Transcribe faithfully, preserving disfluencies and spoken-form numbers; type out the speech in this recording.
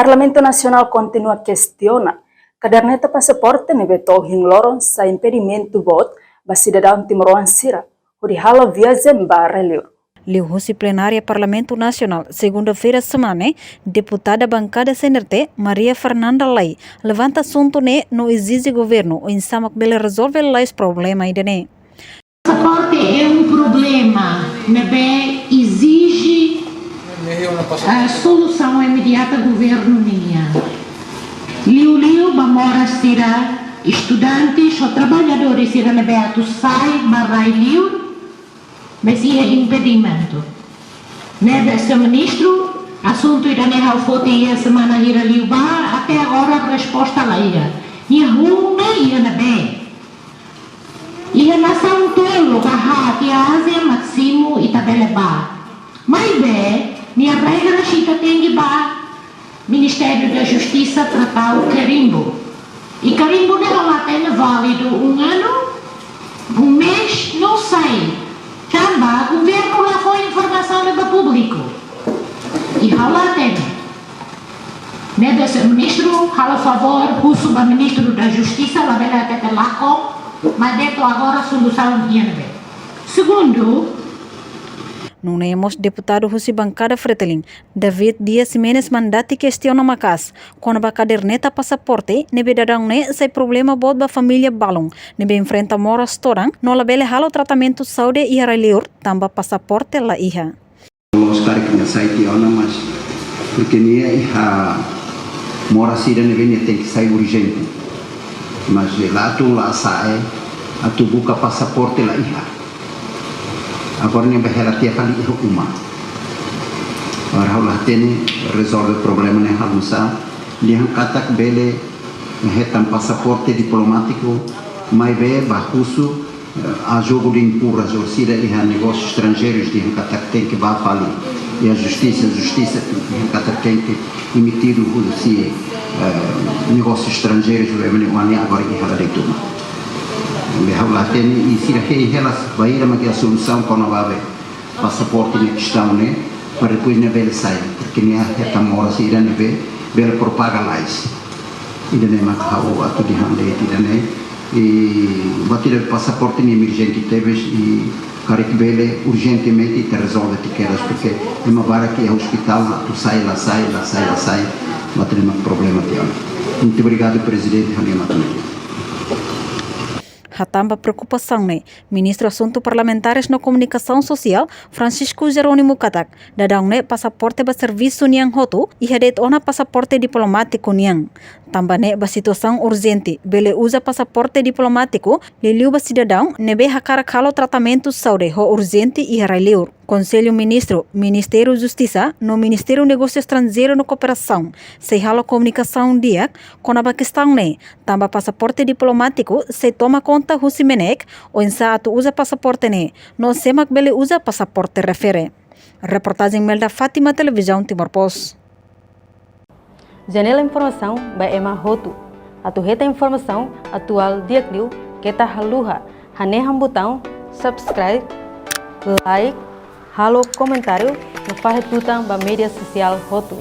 Parlamentu Nasionál kontinua kestiona kaderneta pasaporte ne'ebé to'o ohin loron sai impedimentu boot ba sidadaun timoroan sira hodi halo viajen ba rai-liur. Liuhusi plenária Parlamentu Nasionál, segunda-feira semana ne'e, deputada bankada C N R T, Maria Fernanda Lay, levanta asuntu ne'e no ezije governu oinsá mak bele rezolve lalais problema ida-ne'e. Pasaporte é um problema ne'ebé ezije, eh, solusaun imediata governu nian. Liuliu ba moras sira, estudantes ou trabalhadores sira ne'ebé atu sai ba rai-liur, mas iha impedimentu. Ne'ebé, señór ministru, asuntu ida-ne'e ha'u foti iha semana hira liubá, até agora resposta la iha. Nia huna iha ne'ebé? Iha nasaun tolu ka haat iha Ázia mak simu ita bele bá. Maibé, nia regra ita tenke bá Ministériu da Justisa tratau karimbu. I karimbu ne'e ha'u la hatene válidu um ano, um mês, não sei. Tanba governu la fó informasaun ne'e ba públiku. I ha'u la hatene. Ne'ebé, señór ministru, halo favór, husu ba Ministru da Justisa, labele hatete lakon, maibé to'o agora solusaun iha ne'ebé? Segundu, nune'e mós deputadu husi bankada Fretilin, David Dias Ximenes, mandati kestiona maka'as kona-ba kaderneta pasaporte ne'ebé daudaun ne'e sai problema boot ba família balun ne'ebé enfrenta moras todan no labele halo tratamentu saúde iha rai-liur tanba pasaporte la iha. La'ós karik nia sai tiha ona, mas porque nia iha moras sira ne'ebé nia tenke sai urjente. Mas la atu la sa'e, atu buka pasaporte la iha. Agora nia bá hela tiha fali iha uma. Agora ha'u la hatene rezolve problema ne'e oinsá. Dehan katak bele hetan pasaporte diplomátiku, maibé bá husu, eh, há jogo de empurras, orsida iha negósius estranjeirus dehan katak tenke bá fali iha justisa, justisa dehan katak tenke emitidu husi, eh, negósius estranjeirus, ema ne'e oan ne'e agora iha la de'it uma. Ne'ebé ha'u la hatene, i sira hein hela bainhira mak iha solusaun kona-ba be pasaporte ne'e kestaun ne'e, para depois nia bele sai, porque nia hetan moras sira ne'ebé bele propaga lalais. Ida-ne'e mak ha'u atu dehan de'it ida-ne'e, i buat ida pasaporte ne'e emerjente tebes, i karik bele urjentemente ita rezolve tiha kedas, porque ema barak iha ospitál atu sai, la sai, la sai, la sai, buat ida mak problema tiha ona. Muito obrigado, prezidente, ha'u-nia mak ne'e. Hatán ba preokupasaun ne'e, Ministru Asuntu Parlamentares no Komunikasaun Sosiál, Francisco Jerónimo katak, daudaun ne'e pasaporte ba servisu nian hotu, iha de'it ona pasaporte diplomátiku nian. Tanba ne'e ba situasaun urjente, bele uza pasaporte diplomátiku, liuliu ba sidadaun ne'ebé hakarak halo tratamentu saúde ho urjente iha rai-liur. Konsellu Ministru, Ministériu Justisa, no Ministériu Negósiu Estranjeiru no Kooperasaun, sei halo komunikasaun di'ak kona-ba kestaun ne'e, tanba pasaporte diplomátiku sei toma konta husi MNEK, oinsá atu uza pasaporte ne'e, no sé mak bele uza pasaporte refere. Reportajen Melda Fátima, Televizaun Timor Post. Janela informasaun ba ema hotu. Atu hetan informasaun atuál di'ak liu, keta haluha hanehan butaun subscribe, like, halo komentáriu, no fahe tutan ba média sosiál hotu.